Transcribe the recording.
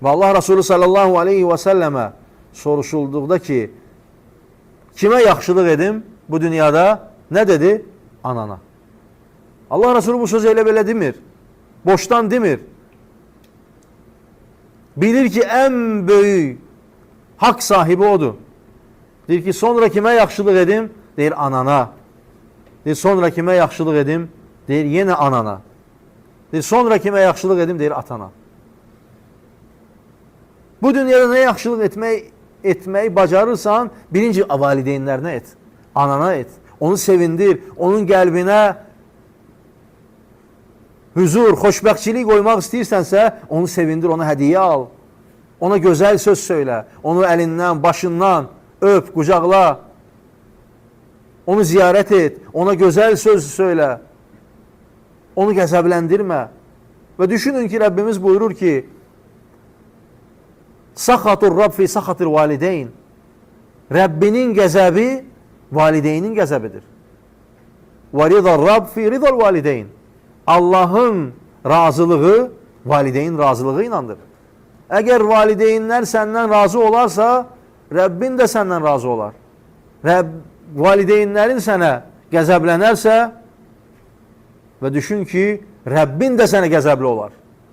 Və Allah Resulü sallallahu aleyhi və səlləmə soruşulduqda ki, kimə yaxşılıq edim bu dünyada? Nə dedi? Anana. Allah Resulü bu sözü elə belə demir. Boşdan demir. Bilir ki, ən böyük haqq sahibi odur. Deyir ki, sonra kimə yaxşılıq edim? Deyir, anana. Deyir, sonra kimə yaxşılıq edim? Deyir, yenə anana. Deyir, sonra kimə yaxşılıq edim? Deyir, atana. Bu dünyada nə yaxşılıq etməyi bacarırsan, birinci valideynlərinə et, anana et. Onu sevindir, onun qəlbinə huzur, xoşbəxtçilik qoymaq istəyirsənsə, onu sevindir, ona hədiyyə al. Ona gözəl söz söylə, onu əlindən, başından öp, qucaqla. Onu ziyarət et, ona gözəl söz söylə. Onu qəzəbləndirmə. Və düşünün ki, Rəbbimiz buyurur ki, Saxatur Rabb fi saxatil valideyn. Rəbbinin qəzəbi valideynin qəzəbidir. Və ridar Rabb fi ridal valideyn. Allahın razılığı valideyn razılığı iləndir. Əgər valideynlər səndən razı olarsa, Rəbbin də səndən razı olar. Rəbb valideynlərin sənə qəzəblənərsə və düşün ki, Rəbbin də sənə qəzəbli olar.